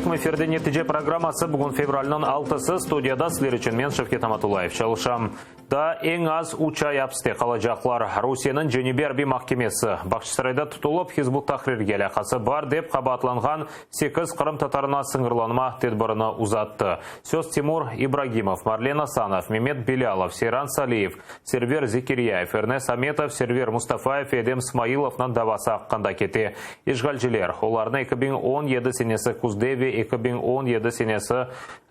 aleyküm. Efirde Netice programması. Bugün fevralniñ altısı. Studiyada sizler içün men, Şevket Amatullayev, çalışam. Daa eñ az üç ay apiste qalacaqlar. Rusiyeniñ Cenübiy arbiy mahkemesi, Bağçasarayda tutulıp, Hizb ut-Tahrirge alâqası bar dep qabaatlanğan sekiz qırımtatarına sıñırlanma tedbirini uzattı. Söz Timur İbragimov, Marlen Asanov, Memet Belâlov, Seyran Saliyev, Server Zekiryayev, Ernes Ametov, Server Mustafayev ve Edem Smailovnıñ davası aqqında kete. İşğalciler, olarnı 2017 senesi küzde ve 2017 senesi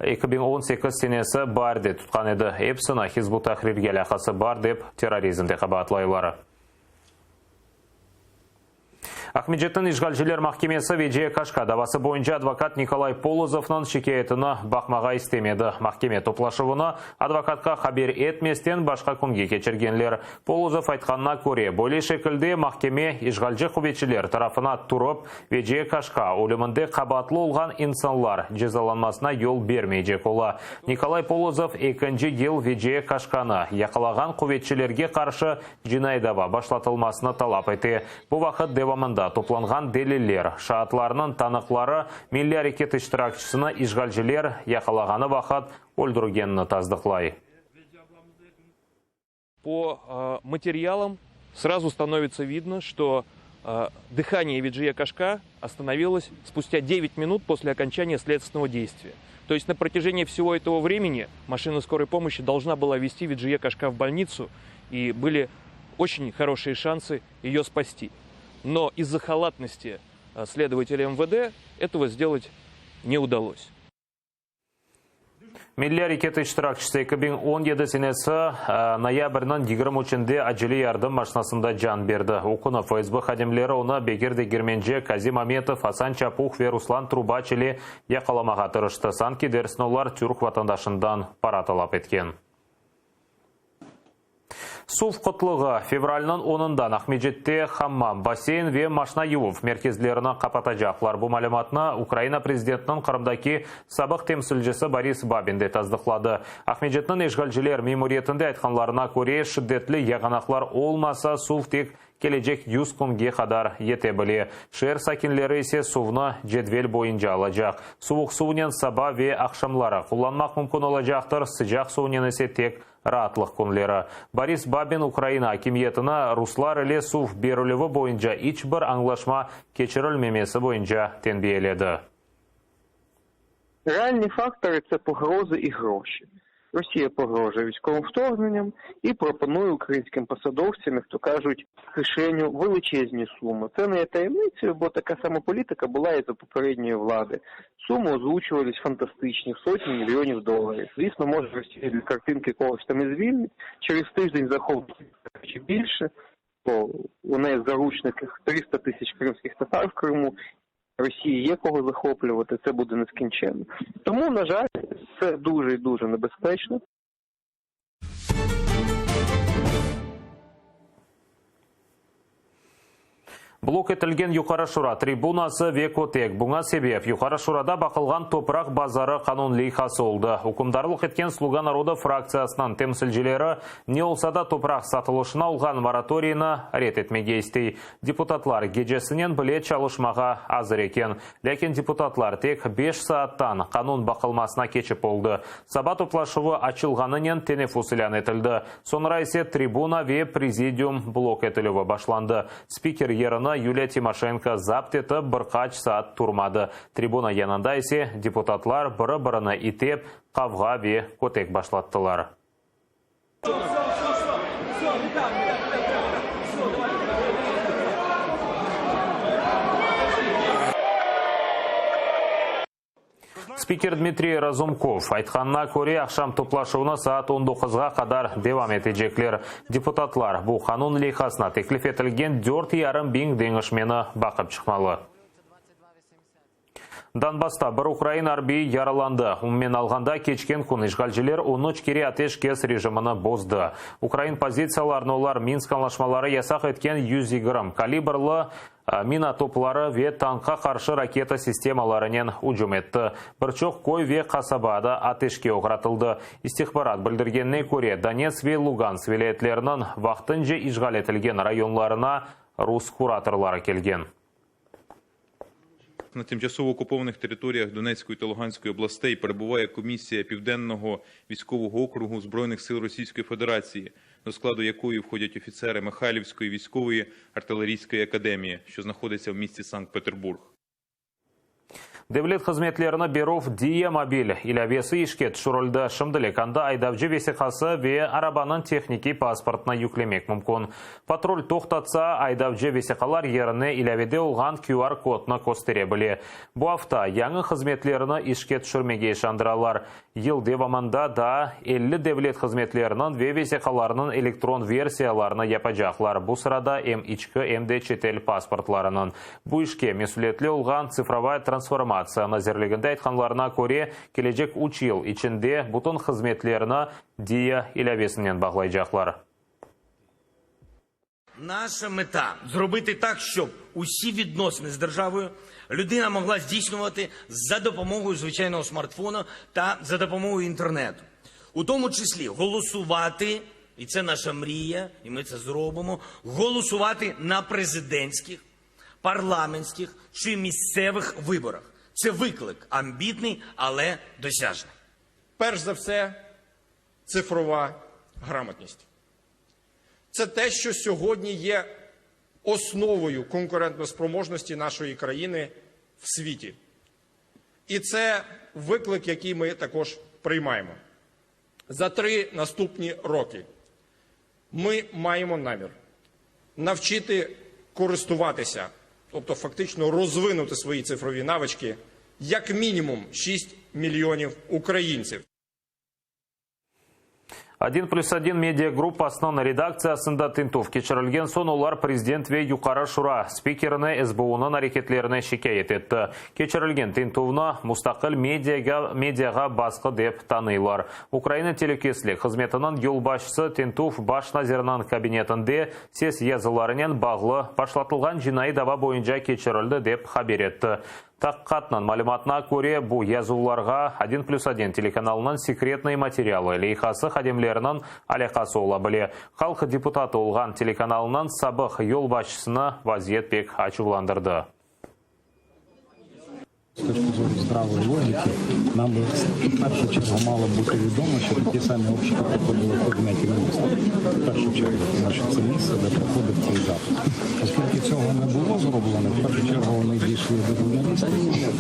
2018 senesi baarde tutqan edi. Epsini Hizb ut-Tahrirge alâqası bar dep terrorizmde qabaatlaylar. Aqmescitniñ işğalciler mahkemesi Veciye Kaşka davası boyunca advokat Nikolay Polozovnıñ şikâyetini baqmağa istemedi. Mahkeme toplaşuvını advokatqa haber etmesten başqa künge keçirgenler. Polozov aytqanına köre, böyle şekilde mahkeme işğalci quvetçiler tarafına turıp, Veciye Kaşka ölüminde qabaatlı olğan insanlar cezalanmasına yol bermeycek ola. Nikolay Polozov ekinci yıl Veciye Kaşkanı yaqalağan quvetçilerge qarşı cinaiy dava başlatılmasını talap ete. Bu vaqıt devamında toplanğan deliller, şaatlarnıñ tanıqları milliy areket iştirakçisini işğalciler yaqalağanı vaqıt öldürgenini tasdıqlay. Po materialam srazu stanovitsâ vidno, çto dıhaniye Veciye Kaşka ostanovilos spustâ devyat minut posle okonçaniya sledstvennogo deystviya. To est na protâjenii vsego etogo vremeni maşina skoroy pomoşçi dolžna byla vesti Veciye Kaşka v bolnitsu i byli oçen horoşiye şansı eyo spasti. No iz-za halatnosti sledovateley MVD etogo sdelat ne udalos. Milliy areket iştirakçisi 2017 senesi noyabrniñ 23-nde acele yardım maşinasında can berdi. O künü FSB hadimleri onı Bekir Degermenci, Kazim Ametov, Asan Çapuh ve Ruslan Trubaç ile yaqalamağa tırıştı, sanki dersin olar türk vatandaşından para talap etken. Suv qıtlığı, fevralniñ onundan Aqmescitte hammam, basseyn ve maşna yuvuv merkezlerini qapatacaqlar. Bu malümatnı Ukraina prezidentiniñ Qırımdaki sabıq temsilcisi Boris Babin de tasdıqladı. Aqmescitniñ işğalciler memuriyetinde aytqanlarına köre, şiddetli yağanaqlar olmasa, suv tek kelecek yüz künge qadar yete bile. Şeer sakinleri ise suvnı cedvel boyunca alacaq. Suvuq suvnen saba ve aqşamları qullanmaq mümkün olacaqtır, sıcaq suvnen ise tek raatlıq künleri. Boris Babin Ukraina akimiyetini ruslar ile suv berilüvi boyunca iç bir añlaşma keçirilmemesi boyunca tenbiyeledi. Realni faktory tse pogrozi i groşi. Rosія pogrожує військовим вторгненням і пропонує українським посадовцям, як то кажуть, в кишеню величезні суми. Це не є таємницею, бо така сама політика була і за попередньої влади. Суми озвучувались фантастичні, в сотні мільйонів доларів. Звісно, може, Росія для картинки когось там і звільнить, через тиждень захопить чи більше, бо у неї в заручниках 300 тисяч кримських татар в Криму, Росії є кого захоплювати, це буде нескінченно. Тому, на жаль, це дуже і дуже небезпечно. Blok etilgen Yuqarı Şura tribunası ve kötek. Buña sebep, Yuqarı Şurada baqılğan topraq bazarı qanun leyhası oldı. Ükümdarlıq etken Sluga naroda fraktsiyasınıñ temsilcileri ne olsa da topraq satılışına olğan moratoriyni red etmege istey. Deputatlar gecesinen bile çalışmağa azır eken. Lâkin deputatlar tek beş saattan qanun baqılmasına keçip oldı. Saba toplaşuvı açılğanınen teneffüs ilân etildi. Soñra ise tribuna ve prezidium blok etilüvi başlandı. Spiker yerini Yuliya Timoşenko zapt etip bir qaç saat turmadı. Tribuna yanında ise deputatlar biri-birini itep, qavğa ve kötek başlattılar. Spiker Dmitriy Razumkov aytqanına köre, aqşam toplaşuvnı saat on doquzğa qadar devam etecekler. Deputatlar bu qanun leyhasına teklif etilgen dört yarım biñ deñişmeni baqıp çıqmalı. Donbassta bir ukrain arbiyi yaralandı. Umumen alğanda, keçken kün işğalciler on üç kere ateşkes rejimini bozdı. Ukrain pozitsiyalarını olar Minsk añlaşmaları yasaq etken 120 kalibrlı mina topları ve tankqa qarşı raketa sistemalarınen ücüm etti. Bir çoq köy ve qasaba da ateşke oğratıldı. İstihbarat bildirgenine köre, Donetsk ve Lugansk vilâyetleriniñ vaqtınca işğal etilgen rayonlarına rus kuratorları kelgen. На тимчасово окупованих територіях Донецької та Луганської областей перебуває комісія Південного військового округу Збройних сил Російської Федерації, до складу якої входять офіцери Михайлівської військової артилерійської академії, що знаходиться в місті Санкт-Петербург. Devlet hızmetlerini berüv Diia mobil ilâvesi işke tüşürildi. Şimdilik anda aydavcı vesiqası ve arabanıñ tehnikiy pasportını yüklemek mümkün. Patrul toqtatsa, aydavcı vesiqalar yerine ilâvede olğan QR-kodnı köstere bile. Bu afta yañı hızmetlerni işke tüşürmege işandıralar. Yıl devamında daa 50 devlet hızmetleriniñ ve vesiqalarınıñ elektron versiyalarını yapacaqlar, bu sırada em içki, em de çetel pasportlarınıñ. Bu işke mesülietli olğan Tsifrovaya transformatsiya nazirliginde aytqanlarına köre, kelecek üç yıl içinde bütün hızmetlerni Diia ilâvesinen bağlaycaqlar. Naşa meta, зробити так, щоб усі відносини з державою людина могла здійснювати за допомогою звичайного смартфона та за допомогою інтернету. У тому числі голосувати, і це наша мрія, і ми це зробимо, голосувати на президентських, парламентських чи місцевих виборах. Це виклик амбітний, але досяжний. Перш за все, цифрова грамотність. Це те, що сьогодні є основою конкурентоспроможності нашої країни в світі. І це виклик, який ми також приймаємо. За 3 наступні роки ми маємо намір навчити користуватися, тобто фактично розвинути свої цифрові навички, як мінімум 6 мільйонів українців. 1+1 media-gruppasınıñ redaktsiyasında tintüv keçirilgen soñ olar prezident ve Yuqarı Şura spikerini SBUnıñ areketlerine şikâyet etti. Keçirilgen tintüvni mustaqil mediağa basqı dep tanıylar. Ukraina telükesizlik hızmetiniñ yolbaşçısı tintüv baş nazirniñ kabinetinde ses yazılarınen bağlı başlatılğan cinaiy dava boyunca keçirildi, dep haber etti. Taqiqatnıñ malümatına köre, bu yazuvlarğa Odin plüs odin telekanalınıñ Sekretnıye materialı leyhası hadimleriniñ alâqası ola bile. Halq deputatı olğan telekanalnıñ sabıq yolbaşçısını vaziyet pek açuvlandırdı. З точки зору здравої логіки, нам би в першу чергу мало бути відомо, що такі самі обшуки проходили в кабінеті міністрів. В першу чергу, тому що це місце, де проходив цей запис. Оскільки цього не було зроблено, в першу чергу вони дійшли до журналістів.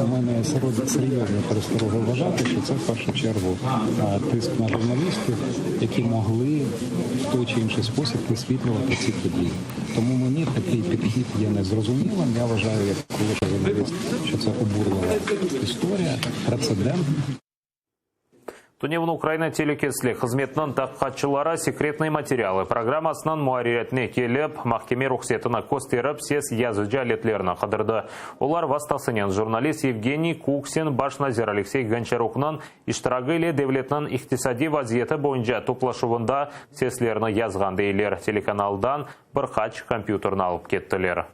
У мене серйозні перестороги вважати, що це в першу чергу тиск на журналістів, які могли в той чи інший спосіб висвітлювати ці події. Тому мені такий підхід є незрозумілим. Я вважаю, як колишній журналіст, що це обурлива історія, прецедент. Tünevin Ukraina telükesizlik hızmetiniñ taqiqatçıları Sekretnıye materialı programmasınıñ muarririyetine kelip, mahkeme ruhsetini kösterip, ses yazıcı aletlerini qıdırdı. Olar vastasınen jurnalist Yevgeniy Kuksin baş nazir Aleksey Gonçaruknıñ iştiragi ile devletniñ iqtisadiy vaziyeti boyunca toplaşuvında seslerini yazğan deyler. Telekanaldan bir qaç kompyuterni alıp kettiler.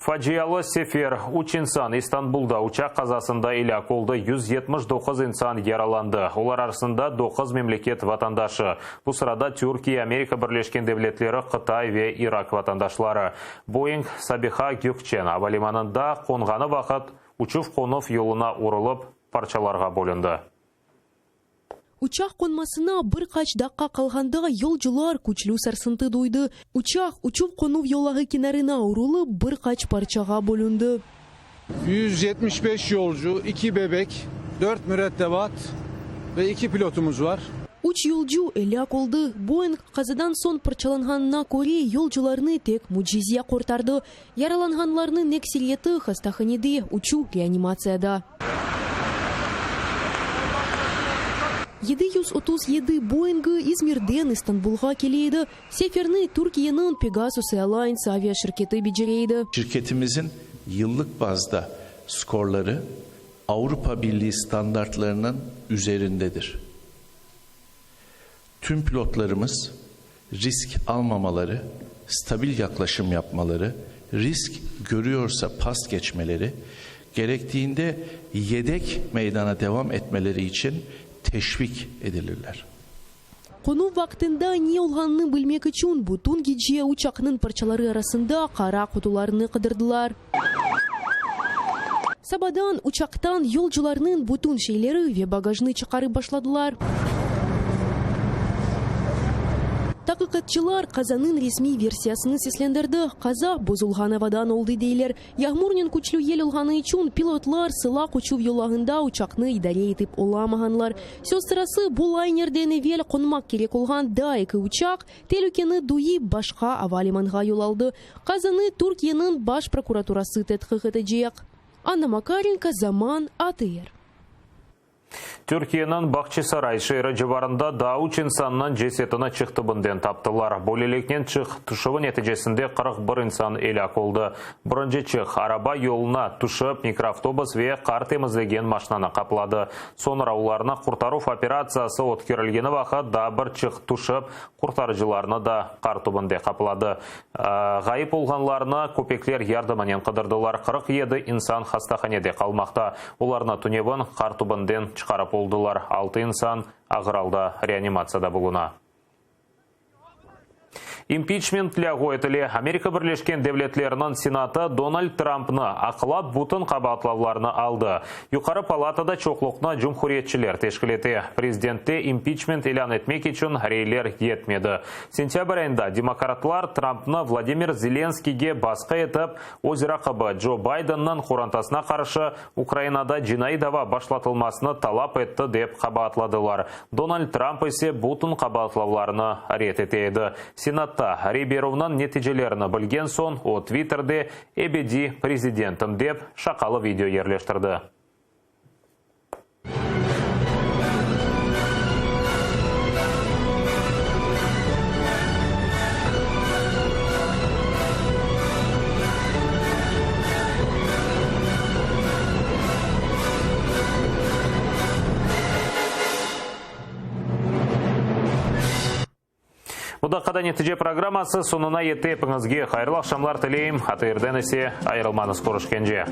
Facialı sefer, üç insan İstanbulda uçaq qazasında elâk oldı, 179 insan yaralandı, olar arasında doquz memleket vatandaşı, bu sırada Türkiye, Amerika Birleşken Devletleri, Qıtay ve İrak vatandaşları. Boeing Sabiha Gökçen avalimanında qonğanı vaqıt uçuv-qonuv yoluna urulıp, parçalarğa bölündi. Uçaq qonmasına bir qaç daqqa qalğanda yolcular küçlü sarsıntı duydı. Uçaq uçuv-qonuv yolağı kenarına urulıp, bir qaç parçağa bölündi. 175 yolcu, 2 bebek, 4 mürettebat ve 2 pilotumuz var. Üç yolcu elâk oldı. Boeing qazadan soñ parçalanğanına köre, yolcularnı tek mücize qurtardı. Yaralanğanlarnıñ ekseriyeti hastahanede, üçü reanimatsiyada. 737 Boeingi İzmirden İstanbulğa kele edi. Seferni Türkiyeniñ Pegasus Airlines avia şirketi becere edi. Şirketimizin yıllık bazda skorları Avrupa Birliği standartlarının üzerindedir. Tüm pilotlarımız risk almamaları, stabil yaklaşım yapmaları, risk görüyorsa pas geçmeleri, gerektiğinde yedek meydana devam etmeleri için teşvik edilirler. Qonuv vaqtında ne olğanını bilmek içün bütün gece uçaqnıñ parçaları arasında qara qutularnı qıdırdılar. Sabadan uçaqtan yolcularnıñ bütün şeyleri ve bagajnı çıqarıp başladılar. Taqiqatçılar qazanıñ resmiy versiyasını seslendirdi, qaza bozulğan avadan oldı, deyler. Yağmurnen küçlü yel olğanı içün pilotlar sılaq uçuv yolağında uçaqnı idare etip olamağanlar. Söz sırası, bu laynerden evel qonmaq kerek olğan daa eki uçaq, telükeni duyıp, başqa ava limanğa yol aldı. Qazanı Türkiyeniñ Baş prokuraturası tedqiq etecek. Anna Makarenko, Zaman, ATR. Türkiyeniñ Bahçisaray şeeri civarında daa üç insannıñ cesetini çığ tübünden taptılar. Böyleliknen, çığ tüşüvi neticesinde 41 insan elâk oldı. Birinci çığ, araba yoluna tüşip, mikroavtobus ve qar temizlegen maşnanı qapladı. Soñra olarnı qurtaruv operatsiyası ötkerilgeni vaqıt daa bir çığ tüşip, Qurtarıcılarnı da qar tübünde qapladı. Ğayıp olğanlarnı köpekler yardımınen qıdırdılar. 47 insan hastahanede qalmaqta. Olarnı tünevin qar tübünden çıqarıp oldılar. Altı insan ağır alda reanimatsiyada buluna. İmpiçment lâğu etile. Amerika Birleşken Devletleriniñ Senatı Donald Trampnı aqlap, bütün qabaatlavlarnı aldı. Yuqarı palatada çoqluqnı cumhuriyetçiler teşkil ete. Prezidentte impiçment ilân etmek içün reyler yetmedi. Sentâbr ayında demokratlar Trampnı Vladimir Zelenskiyge basqı etip, öz raqibi Co Baydenniñ qorantasına qarşı Ukrainada cinaiy dava başlatılmasını talap etti dep qabaatladılar. Donald Tramp ise bütün qabaatlavlarnı red ete edi. Senatta rey berüvniñ neticelerini bilgen soñ o Twitterde Ebediy prezidentim dep şaqalı video yerleştirdi. Bu daqqada Netice programması soñuna yetti. Epiñizge hayırlı aqşamlar tileyim. ATRden ise ayırılmañız. Körüşkence.